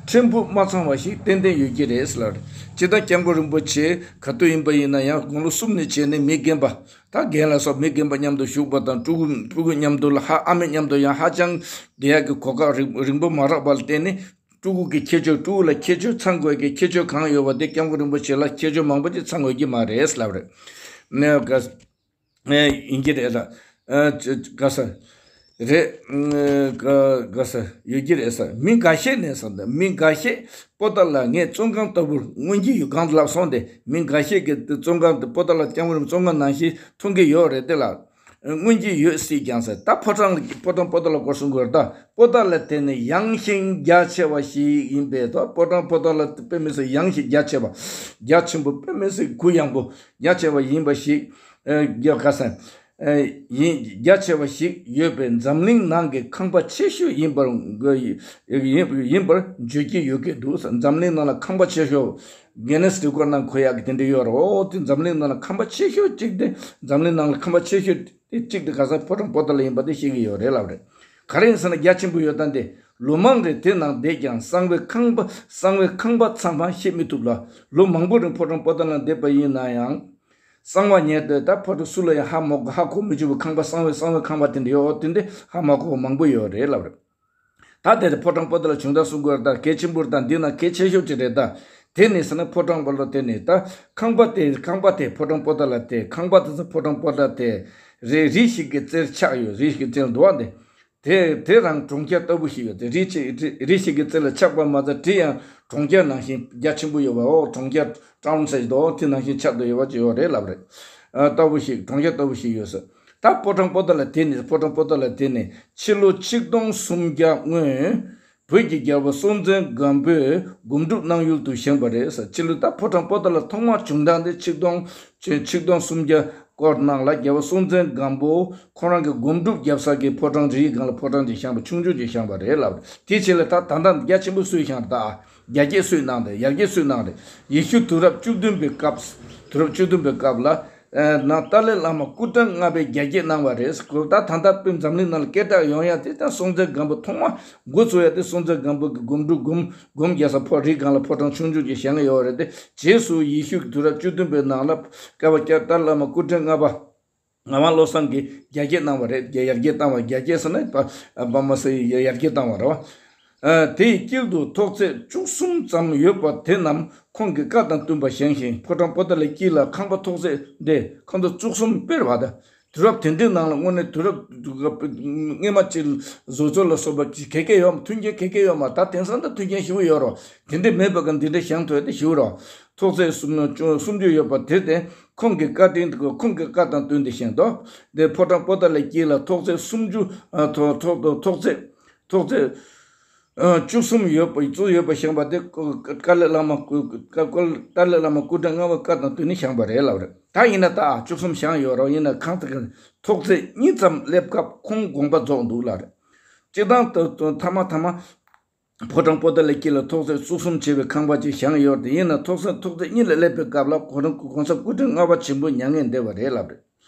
ཕྲན་བུ་མ་ཚང་བ་ཞིག་ཏན་ཏན་ཡོད་ཀྱི་རེད་ཟེར་ལབ་རེད། སྤྱི་བཏང་སྐྱབས་མགོན་རིན་པོ་ཆེ་ག་དུས་ཡིན་པ་ཡིན་ན་ཡང་དགུང་ལོ་གསུམ་ནས་བྱས་ནས་མི་རྒན་པ། ད་རྒན་ལ་སོགས་མི་རྒན་པ་མཉམ་དུ་བཞུགས་པ་དང་ཕྲུ་གུ་ཕྲུ་གུ་མཉམ་དུ་ལ་ཧ་ཨ་མའི་མཉམ་དུ་ཡང་ཧ་ཅང་བསྡད་ཡག་གི་གོ་སྐབས་རིང་རིང་པོ་མ་རག་པ་ལ་བརྟེན་ནས་ཕྲུ་གུ་གི་ཁྱད་ཆོས་ཕྲུ་གུ་ལ་ཁྱད་ཆོས་ཚང་དགོས་ཀྱི་ཁྱད་ཆོས་གང་ཡོད་པ་དེ་སྐྱབས་མགོན་རིན་པོ་ཆེ་ལ་ཁྱད་ཆོས་མང་པོ་ཅིག་ཚང་དགོས་ཀྱི་མ་རེད་ལབ་རེད། ནས་ག་ཡིན་གྱི་རེད་ལ། ག་ས། རེད། ག་ག་ས་ཡོད་ཀྱི་རེད་ས། མི་འགའ་ཤས་ནས་ས་འདི་མི་འགའ་ཤས་པོ་ཏཱ་ལ་ངས་བཙོན་ཁང་ལྟ་བུར་མངོན་གྱི་ཡོད་གང་དུ་ལབ་སོང་སྟེ། མི་འགའ་ཤས་ཀྱིས་བཙོན་ཁང་དུ་པོ་ཏཱ་ལ་སྐྱབས་མགོན་རིན་པོ་བཙོན་ཁང་ནང་བཞིན་མཐོང་གི་ཡོད་རེད་དེ་ལ། མངོན་གྱི་ཡོད་སྲིད་ཀྱང་ཟེར། ད་ཕོ་བྲང་ལ་ཕོ་བྲང་པོ་ཏཱ་ལ་སྐོར་གསུང་དགོས་རེད། ད་པོ་ཏཱ་ལ་དེ་ནི་ཡངས་ཤིང་རྒྱ་ཆེ་བ་ཞིག་ཡིན་པས། ད་ཕོ་བྲང་པོ་ཏཱ་ལ་དཔེ་མི་སྲིད་ཡངས་ཤིང་རྒྱ་ཆེ་བ། རྒྱ་ཆེན་པོ་དཔེ་མི་སྲིད་གུ་ཡངས་པོ་རྒྱ་ཆེ་བ་ཡིན་པ་ཞིག་ཨ། རྒྱ་ག་ས། ཨ། ཡིན་རྒྱ་ཆེ་བ་ཞིག་ཡོད་པས་འཛམ་གླིང་ནང་གི་ཁང་པ་ཆེ་ཤོས་ཡིན་པར་ཡིན་ཡིན་པར་བརྗོད་ཀྱི་ཡོད་ཀྱི་འདུག། འཛམ་གླིང་ནང་ལ་ཁང་པ་ཆེ་ཤོས་གྷི་ནེ་སི་རི་ཀོཌ་ནང་འཁོད་ཡག་གི་དེ་འདྲ་ཡོད་རེད། འོ་དེ་འཛམ་གླིང་ནང་ལ་ཁང་པ་ཆེ་ཤོས་གཅིག་དེ་འཛམ་གླིང་ནང་ལ་ཁང་པ་ཆེ་ཤོས་དེ་གཅིག་དེ་ག་ས་ཕོ་བྲང་པོ་ཏཱ་ལ་ཡིན་པ་དེ་ཤེས་ཀྱི་ཡོད་རེད་ལབ་རེད། ག་རེ་ཡིན་ཟེར་ན་རྒྱ་ཆེན་པོ་ཡོད་ད་འདི་ལོ་མང་རེ་དེ་ནང་བསྡད་ཀྱང་གསང་བའི་ཁང་པ་གསང་བའི་ཁང་པ་ཚང་མ་ཤེས་མི་ཐུབ་ལ། ལོ་མང་པོ་རིང་ཕོ་བྲང་པོ་ཏཱ་ལ་བསྡད་པ་ཡིན་ན་ཡང་། གསང་བ་ཉར་དེ་ད་ཕོ་བྲང་སུ་ལ་ཡང་ཧ་མ་གོ་ཧ་གོ་མི་བཅུག་པའི་ཁང་པ་གསང་བའི་གསང་བའི་ཁང་པ་དེ་འདྲ་ཡོད། དེ་འདྲ་ཧ་མ་གོ་བ་མང་པོ་ཡོད་རེད་ལབ་རེད། ད་དེ་ཕོ་བྲང་པོ་ཏཱ་ལ་བྱུང་ད་གསུང་དགོས་རེད། ད་གལ་ཆེན་པོ་རེད། ད་འདི་ན་གལ་ཆེ་ཤོས་ཅིག་རེད། ད་ དེ་ནས་ཟེར་ན་ཕོ་བྲང་པོ་ཏ་ལ་དེ་ནས་ད་ཁང་པ་དེ་ཁང་པ་དེ་ཕོ་བྲང་པོ་ཏ་ལ་དེ་ཁང་པ་དེ་ཚོ་ཕོ་བྲང་པོ་ཏ་དེ་རི་རི་ཞིག་གི་རྩེར་ཆགས་ཡོད། རི་ཞིག་གི་རྩེར་འདུག་བ་འདི། དེ་དེ་རང་གྲོང་ཁྱེར་ལྟ་བུ་ཞིག་ཡོད་དེ། རི་ཆེ་རི་རི་ཞིག་གི་རྩེ་ལ་ཆགས་པ་མ་ཚད་དེ་ཡང་གྲོང་ཁྱེར་ནང་བཞིན་རྒྱ་ཆེན་པོ་ཡོད་པ། འོ་གྲོང་ཁྱེར་ཊའུན་ཟེར་གྱི་འདུག་དེ་ནང་བཞིན་ཆགས་བསྡད་ཡོད་པ་ཅིག་ཡོད་རེད་ལབ་རེད། ཨ་ལྟ་བུ་ཞིག་གྲོང་ཁྱེར་ལྟ་བུ་ཞིག་ཡོད་ཟེར། ད་ཕོ་བྲང་པོ་ཏ་ལ་དེ་ནས་ཕོ་བྲང་པོ་ཏ་ལ་དེ་ནས་ཕྱི་ལོ་ཆིག་སྟོང་སུམ་བརྒྱ་སྔོན་བོད་ཀྱི་རྒྱལ་པོ་སྲོང་བཙན་སྒམ་པོས་སྒོམ་སྒྲུབ་གནང་ཡུལ་དུ་བཞེངས་པ་རེད་ཟེར། ཕྱི་ལོ་ད་ཕོ་བྲང་པོ་ཏ་ལ་ཐོག་མ་བྱུང་སྟངས་དེ་ཆིག་སྟོང་ཆིག་སྟོང་སུམ་བརྒྱ་སྐོར་ནང་ལ་རྒྱལ་པོ་སྲོང་བཙན་སྒམ་པོ་ཁོ་རང་གི་སྒོམ་སྒྲུབ་རྒྱབ་ས་གི་ཕོ་བྲང་རིའི་སྒང་ལ་ཕོ་བྲང་ཅིག་བཞེངས་པ། ཆུང་ཆུང་ཅིག་བཞེངས་པ་རེད་ལབ་རེད། དེའི་རྗེས་ལ་ད་ད་ལྟ་རྒྱ་ཆེན་པོ་སུས་བཞེངས་རེད། ད་རྒྱ་བསྐྱེད་སུས་གནང་རེད། ཡར་རྒྱས་སུས་གནང་རེད། ཡེ་ཤུ་དུས་རབས་བཅུ་བདུན་པའི་སྐབས། དུས་རབས་བཅུ་བདུན་པའི་སྐབས་ལ་ཨ་ནང་ཏཱ་ལའི་བླ་མ་སྐུ་ཕྲེང་ལྔ་པས་རྒྱ་བསྐྱེད་གནང་བ་རེད། ད་ད་ལྟ་དཔེ་འཛམ་གླིང་ནང་ལ་སྐད་གྲགས་ཡོང་ཡ་དེ་ད་སྲོང་བཙན་སྒམ་པོ་ཐོག་མ་འགོ་བཙུགས་ཡ་དེ་སྲོང་བཙན་སྒམ་པོ་གི་སྒོམ་སྒྲུབ་སྒོམ་སྒོམ་རྒྱག་ས་ཕོ་རི་སྒང་ལ་ཕོ་བྲང་ཆུང་ཆུང་ཅིག་བཞེངས་ཡོད་རེད་དེ། རྗེས་སུ་ཡེ་ཤུ་གི་དུས་རབས་བཅུ་བདུན་པའི་ནང་ལ་བསྐལ་པ་བསྐྱར་ཏཱ་ལའི་བླ་མ་སྐུ་ཕྲེང་ལྔ་པ་ངག་དབང་བློ་བཟང་གིས་རྒྱ་བསྐྱེད་གནང་བ་རེད། རྒྱ་ཡར་རྒྱས་བཏང་བ། རྒྱ་བསྐྱེད་ཟེར་ན་པ་པ་མ་སེ་ཡར་རྒྱས་བཏང་བ་རེད་བ། ཨ་དེའི་དཀྱིལ་དུ་ཐོག་ཚད་བཅུ་གསུམ་ཙམ་ཡོད་པ་དེ་རྣམས་ཁོང་གི་བཀའ་དང་བསྟུན་པ་བཞེངས་ཤིང་། ཕོ་བྲང་པོ་ཏ་ལའི་དཀྱིལ་ལ་ཁང་པ་ཐོག་ཚད་དེ་ཁང་པ་བཅུ་གསུམ་སྤེལ་བ་དང་། དུས་རབས་དེ་འདྲའི་ནང་ལ་དངོས་གནས་དུས་རབས་སྔོན་མ་ཅིག་བཟོ་བཅོས་ལ་སོགས་པ་ཅིག་ག་གེ་ཡོད་མ། མཐུན་རྐྱེན་ག་གེ་ཡོད་མ། ད་དེང་སང་ད་མཐུན་རྐྱེན་ཞེ་པོ་ཡོད་རེད། དེ་འདྲ་མེད་པ་གི་འདི་འདྲ་བཞེངས་ཐུབ་ཡ་དེ་ཞེ་པོ་རེད། ཐོག་ཚད་སུམ་ཅུ་སུམ་ཅུ་ཡོད་པ་དེ་དེ་ཁོང་གི་བཀའ་དྲིན། ཁོང་གི་བཀའ་དང་བསྟུན་ཏེ་བཞེངས་ཏོ། དེ་ཕོ་བྲང་པོ་ཏ་ལའི་དཀྱིལ་ལ་ཐོག་ཚད་སུམ་ཅུ་ཨ་ཐོག་ཐོག་ཐོག་ཚད་ཐོག་ཚད་ཨ་བཅུ་གསུམ་ཡོད་པ་བཅུ་ཡོད་པ་བཞེངས་པ་དེ་ཀ་ཀ་ལའི་བླ་མ་སྐུ་ཀ་ཀ་ཏཱ་ལའི་བླ་མ་སྐུ་ཕྲེང་ལྔ་པ་བཀའ་དང་བསྟུན་ནས་བཞེངས་པ་རེད་ལབ་རེད། ད་ཡིན་ན་ད་བཅུ་གསུམ་བཞེངས་ཡོད་རེད། ཡིན་ན་ཁང་དེ་གི་ཐོག་ཚད་གཉིས་ཙམ་སླེབས་སྐབས་ཁོང་དགོངས་པ་རྫོགས་འདུག་ལབ་རེད། སྤྱིར་བཏང་དུ་དུ་མཐའ་མ་མཐའ་མ་ཕོ་བྲང་པོ་ཏ་ལའི་དཀྱིལ་ལ་ཐོག་ཚད་བཅུ་གསུམ་བྱས་པའི་ཁང་པ་ཅིག་བཞེངས་ཡོད་རེད། ཡིན་ན་ཐོག་ཚད་ཐོག་ཚད་གཉིས་ལ་སླེབས་པའི་སྐབས་ལ་ཁོ་རང་གོང་ས་སྐུ་ཕྲེང་ལྔ་པ་ཆེན་པོ་མྱ་ངན་འདས་པ་རེད་ལབ་རེད།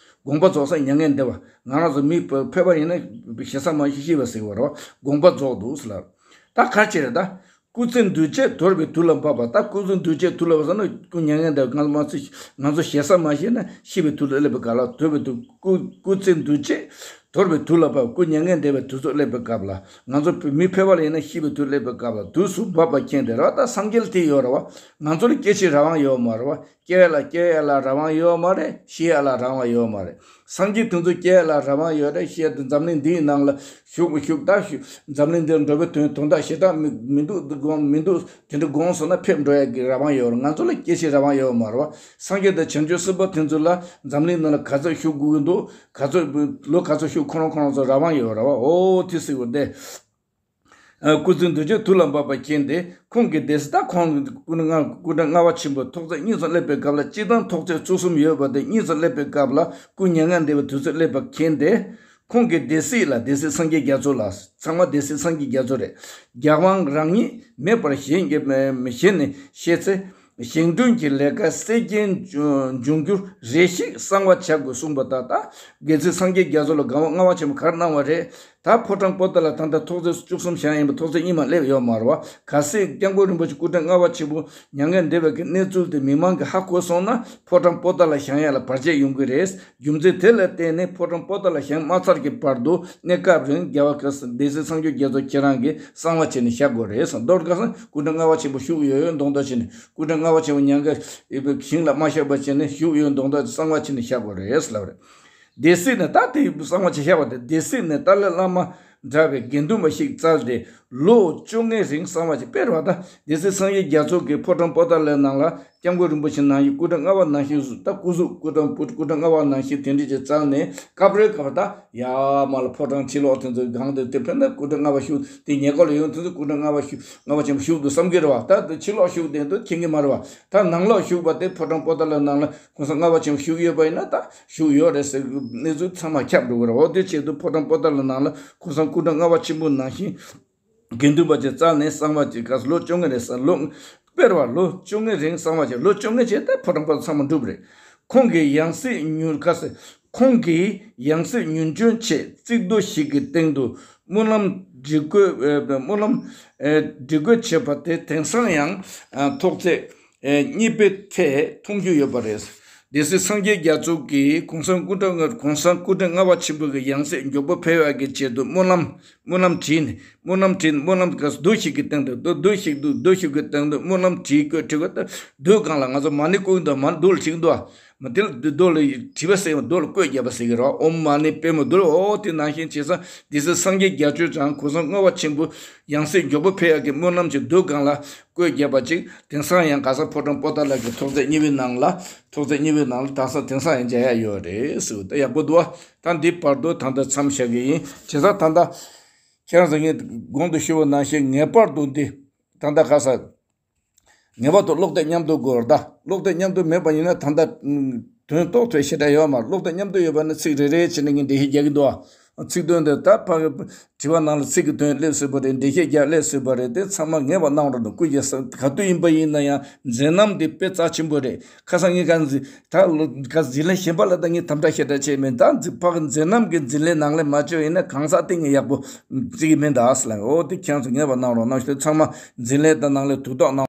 དགོངས་པ་རྫོགས་ས་མྱ་ངན་འདས་པ། ང་རང་ཚོ་མི་ཕལ་པ་ཡིན་ན་ཞེ་ས་མ་ཤེས་ཤི་བ་ཟེར་བ་རེད། དགོངས་པ་རྫོགས་འདུག་ཟེར་ལབ། ད་ག་རེ་བྱས་རེད་ད། སྐུ་ཚེ་འདུས་བྱས་དོར་བའི་དུས་ལ་བབ་པ། ད་སྐུ་ཚེ་འདུས་བྱས་དུས་ལ་བབ་ཟེར་ན་སྐུ་མྱ་ངན་འདས། ང་མ་ཚོ་ང་ཚོ་ཞེ་ས་མ་ཤེས་ན་ཤི་བའི་དུས་ལ་སླེབས་པའི་སྐབས་ལ། དོར་བའི་དུས་སྐུ་སྐུ་ཚེ་འདུས་བྱས་དོར་བའི་དུས་ལ་བབ། སྐུ་མྱ་ངན་འདས་པའི་དུས་ཚོད་སླེབས་པའི་སྐབས་ལ། ང་ཚོ་མི་ཕལ་པ་ལ་ཡིན་ན་ཤི་བའི་དུས་སླེབས་པའི་སྐབས་ལ་དུས་སུ་བབ་པ་མཁྱེན་ཏེ་རེད་བ། ད་སངས་རྒྱས་ལ་དེ་ཡོད་རེད་བ། ང་ཚོ་ལ་སྐྱེ་འཆི་རང་དབང་ཡོད་མ་རེད་བ། སྐྱེ་ཡ་ལ་སྐྱེ་ཡ་ལ་རང་དབང་ཡོད་མ་རེད། ཤི་ཡ་ལ་རང་དབང་ཡོད་མ་རེད། སངས་རྒྱས་དེ་ཚོ་སྐྱེ་ཡ་ལ་རང་དབང་ཡོད་རེད། ཤི་ཡ་དེ་འཛམ་གླིང་འདིའི་ནང་ལ་བཞུགས་བཞུགས་ད་བཞུགས་འཛམ་གླིང་འདིར་འགྲོ་བའི་དོན་དོན་དག་ཞེ་དྲག་མི་མི་འདུག་དགོངས་མི་འདུག་དེ་འདྲ་དགོངས་སོང་ན་ཕེབས་འགྲོ་ཡ་གི་རང་དབང་ཡོད་རེད། ང་ཚོ་ལ་སྐྱེ་འཆི་རང་དབང་ཡོད་མ་རེད་བ། སངས་རྒྱས་དང་བྱང་ཆུབ་སེམས་དཔའ་དེ་ཚོ་ལ་འཛམ་གླིང་ནང་ལ་ག་ཚོད་བཞུགས་དགོས་ཀྱི་འདུག་ག་ཚོད་ལོ་ག་ཚོད་བཞུགས། ཁོ་རང་ཁོ་རང་ཚོ་རང་དབང་ཡོད་རེད་བ། ཨོ་དེ་ཟེར་བ་དེ། ཨ་སྐུ་ཚེ་འདུས་བྱས་དུས་ལ་བབ་པ་མཁྱེན་ཏེ། ཁོང་གི་སྡེ་སྲིད་ད་ཁོང་སྐུ་ཕྲེང་ལྔ་སྐུ་ཕྲེང་ལྔ་པ་ཆེན་པོ་ཐོག་ཚད་གཉིས་ཙམ་སླེབས་པའི་སྐབས་ལ། སྤྱིར་བཏང་ཐོག་ཚད་བཅུ་གསུམ་ཡོད་པ་དེ་གཉིས་ཙམ་སླེབས་པའི་སྐབས་ལ་སྐུ་མྱ་ངན་འདས་པའི་དུས་ཚོད་སླེབས་པ་མཁྱེན་ཏེ། ཁོང་གི་སྡེ་སྲིད་ལ། སྡེ་སྲིད་སངས་རྒྱས་རྒྱ་མཚོ་ལ། ཚང་མ་སྡེ་སྲིད་སངས་རྒྱས་རྒྱ་མཚོ་རེད། རྒྱལ་དབང་རང་ཉིད་མེད་པར་གཞན་གྱིས་གཞན་ནས་བཤད་ཚེ། བཞེངས་སྐྲུན་གྱི་ལས་ཀ་གསལ་རྐྱེན་འབྱུང་འགྱུར་རེ་ཞིག་གསང་བ་བྱ་དགོས་གསུངས་པ་ལྟར། ད་སྡེ་སྲིད་སངས་རྒྱས་རྒྱ་མཚོ་ལ་རྒྱལ་དབང་ལྔ་པ་ཆེན་པོ་ག་རེ་གནང་བ་རེད། ད་ཕོ་བྲང་པོ་ཏ་ལ་ད་ལྟ་ཐོག་ཚད་བཅུ་གསུམ་བཞེངས་ཡིན་པ། ཐོག་ཚད་གཉིས་མ་སླེབས་ཡོད་མ་རེད་བ། གལ་སྲིད་སྐྱབས་མགོན་རིན་པོ་ཆེ་སྐུ་ཕྲེང་ལྔ་པ་ཆེན་པོ་མྱ་ངན་འདས་པའི་གི་གནས་ཚུལ་དེ་མི་མང་གིས་ཧ་གོ་སོང་ན། ཕོ་བྲང་པོ་ཏ་ལ་བཞེངས་ཡ་ལ་བར་ཆད་ཡོང་གི་རེད། རྒྱུ་མཚན་དེ་ལ་བརྟེན་ནས་ཕོ་བྲང་པོ་ཏ་ལ་བཞེངས་མ་ཚར་གྱི་བར་དུ་གནས་སྐབས་རིང་རྒྱལ་བ་ག་སྡེ་སྲིད་སངས་རྒྱས་རྒྱ་མཚོ་ཁྱེད་རང་གིས་གསང་བ་བྱས་ནས་བཞག་དགོས་རེད་ཟེར། མདོར་ཁ་སང་སྐུ་ཕྲེང་ལྔ་པ་ཆེན་པོ་བཞུགས་ཡོད་ཡོད་མདོག་མདོག་བྱས་ནས། སྐུ་ཕྲེང་ལྔ་པ་ཆེན་པོ་མྱ་ངན་ཞིང་ལ་མ་བཞག་པ་བྱས་ནས་བཞུགས་ཡོད་མདོག་མདོག་གསང་བ་བྱས་ནས་བཞག་དགོས་རེད་ཟེར་ལབ་རེད། སྡེ་སྲིད་ནས་ད་དེ་གསང་བ་བྱས་བཞག་པ་དེ། སྡེ་སྲིད་ནས་ཏཱ་ལའི་བླ་མ་འདྲ་བའི་དགེ་འདུན་པ་ཞིག་བཙལ་ཏེ་ལོ་བཅོ་ལྔའི་རིང་གསང་བ་བྱས། དཔེར་བ་ད་སྡེ་སྲིད་སངས་རྒྱས་རྒྱ་མཚོ་གིས་ཕོ་བྲང་པོ་ཏ་ལའི་ནང་ལ་སྐྱབས་མགོན་རིན་པོ་ཆེ་ནང་བཞིན་སྐུ་ཕྲེང་ལྔ་པ་ནང་བཞིན་བཟོས། ད་སྐུ་གཟུགས་སྐུ་ཕྲེང་སྐུ་ཕྲེང་ལྔ་པ་ནང་བཞིན་དེ་འདྲ་ཅིག་བཙལ་ནས། སྐབས་རེ་སྐབས་རེ་ད་ཡར་མར་ལ་ཕོ་བྲང་ཕྱི་ལོགས་དེ་ཚོའི་སྒང་དེ་དེ། དཔེར་ན་སྐུ་ཕྲེང་ལྔ་པ་བཞུགས་དེ་ཉེ་འཁོར་ལ་ཡོང་དུས་སུ་སྐུ་ཕྲེང་ལྔ་པ་བཞུགས་ལྔ་པ་ཆེན་པོ་བཞུགས་འདུག་བསམ་གྱི་རེད་བ། ད་དེ་ཕྱི་ལོགས་བཞུགས་དེ་འདུག་མཁྱེན་གྱི་མ་རེད་བ། ད་ནང་ལོགས་བཞུགས་པ་དེ་ཕོ་བྲང་པོ་ཏ་ལའི་ནང་ལ་གོང་ས་ལྔ་པ་ཆེན་པོ་བཞུགས་ཡོད་པ་ཡིན་ན། ད་བཞུགས་ཡོད་རེད་ཟེར་གནས་ཚུལ་ཚང་མ་ཁྱབ་འགྲོ་གི་རེད། འོ་དེ་ཆེད་དུ་ཕོ་བྲང་པོ་ཏ་ལའི་ནང་ལ་གོང་ས་སྐུ་ཕྲེང་ལྔ་པ་ཆེན་པོ་ནང་བཞིན་དགེ་འདུན་པ་ཅིག་བཙལ་ནས་གསང་བ་ཅིག་ག་ལོ་བཅོ་ལྔ་རེད་ཟེར། ལོ་དཔེར་བ་ལོ་བཅོ་ལྔའི་རིང་གསང་བ་བྱས། ལོ་བཅོ་ལྔ་བྱས་ཏེ་ཕོ་བྲང་པོ་ཏ་ཚང་མ་འགྲུབ་རེད། ཁོང་གི་ཡང་སྲིད་མྱུར་ཁ་སེ། ཁོང་གི་ཡང་སྲིད་མྱུར་འབྱོན་ཆེད་རྩིག་རྡོ་ཞིག་གི་སྟེང་དུ་སྨོན་ལམ་སྒྲིག་བཀོད། ཨ་སྨོན་ལམ་ཨ་སྒྲིག་བཀོད་བྱས་པ་དེ་དེང་སང་ཡང་ཨ་ཐོག་ཚད་ཨ་གཉིས་པའི་ཐད་མཐོང་རྒྱུ་ཡོད་པ་རེད། སྡེ་སྲིད་སངས་རྒྱས་རྒྱ་མཚོ་གིས་གོང་ས་སྐུ་ཕྲེང་ལྔ་གོང་ས་སྐུ་ཕྲེང་ལྔ་པ་ཆེན་པོ་གི་ཡང་སྲིད་མགྱོགས་པོ་ཕེབས་ཡག་གི་ཆེད་དུ་སྨོན་ལམ་སྨོན་ལམ་བྲིས་ནས་སྨོན་ལམ་བྲིས་ནས་སྨོན་ལམ་ག་རྡོ་ཞིག་གི་སྟེང་དུ་རྡོ་རྡོ་ཞིག་འདུག་རྡོ་ཞིག་གི་སྟེང་དུ་སྨོན་ལམ་བྲིས་བཀོད་བྲིས་བཀོད་དུ་རྡོའི་སྒང་ལ་ང་ཚོ་མ་ཎི་བསྐུར་འདུག་མ་རྡོ་ལ་བྲིས་འདུག་མ་དེ་ལ་རྡོ་ལ་བྲིས་པ་ཟེར་རྡོ་ལ་བཀོད་བརྒྱབ་པ་ཟེར་གི་རོ། ཨོཾ་མ་ཎི་པདྨ་རྡོ་ལ་ཨོ་དེ་ནང་བཞིན་བྱས་ཙང་སྡེ་སྲིད་སངས་རྒྱས་རྒྱ་མཚོས་ཀྱང་གོང་ས་ལྔ་པ་ཆེན་པོ་ཡང་སྲིད་མགྱོགས་པོ་ཕེབས་ཡག་གི་སྨོན་ལམ་གྱི་རྡོའི་སྒང་ལ་བཀོད་བརྒྱབ་པ་ཅིག་དེང་སང་ཡང་ག་ས་ཕོ་བྲང་པོ་ཏཱ་ལ་གི་ཐོག་བརྩེགས་གཉིས་པའི་ནང་ལ་ཐོག་བརྩེགས་གཉིས་པའི་ནང་ལ་དེང་སང་དེང་སང་ཡང་མཇལ་ཡག་ཡོད་རེད་ཟེར་ད་ཡག་པོ་འདུག་བ། ད་འདི་བར་དུ་ད་ལྟ་མཚམས་བཞག་གི་ཡིན། བྱས་ཙང་ད་ལྟ་ཁྱེད་རང་ཚོ་ངས་གོང་དུ་ཞུས་པ་ནང་བཞིན་ངེས་པར་དུ་འདི་ད་ལྟ་ག་ས་ངེས་པར་དུ་ཀློག་དེབ་མཉམ་དུ་དགོས་རེད་ད། ཀློག་དེབ་མཉམ་དུ་མེད་པ་ཡིན་ན་ད་ལྟ་དོན་རྟོགས་ཐུབ་ཞེ་དྲག་ཡོད་མ་རེད། ཀློག་དེབ་མཉམ་དུ་ཡོད་པ་ན་ཚིག་རེ་རེ་བྱས་ནས་ངས་འགྲེལ་བཤད་རྒྱག་གི་འདུག་ཨ། ཚིག་དོན་དེ་ད་ཕ་གི་དྲི་བ་ནང་ལ་ཚིག་གི་དོན་སླེབས་སྲིད་པ་རེད། འགྲེལ་བཤད་རྒྱག་སླེབས་སྲིད་པ་རེད། དེ་ཚང་མ་ངེས་པར་གནང་རོགས་གནང་། སྐུ་མཁྱེན་ག་དུས་ཡིན་པ་ཡིན་ན་ཡང་མཛད་རྣམ་དེ་དཔེ་རྩ་ཆེན་པོ་རེད། ཁ་སང་ངས་ག་ཚོད་ད་ལོ་ག་འཛིན་ལས་གཞན་པ་ལ་ད་ངས་དམ་དྲག་ཞེ་དྲག་བྱས་མེད། ད་འཛི་ཕ་གི་མཛད་རྣམ་གྱི་འཛིན་ལས་ནང་ལས་མ་བཅོས་ཡིན་ན་གང་ཟག་སྟེང་གི་ཡག་པོ་བརྩི་གི་མེད་ད་ཟེར་ལ། འོ་དེ་ཁྱེད་ཚོ་ངེས་པར་གནང་རོགས་གནང་། དེ་ཚང་མ་འཛིན་ལས་དང་ནང་ལས་དུས་ཐོག་གནང་།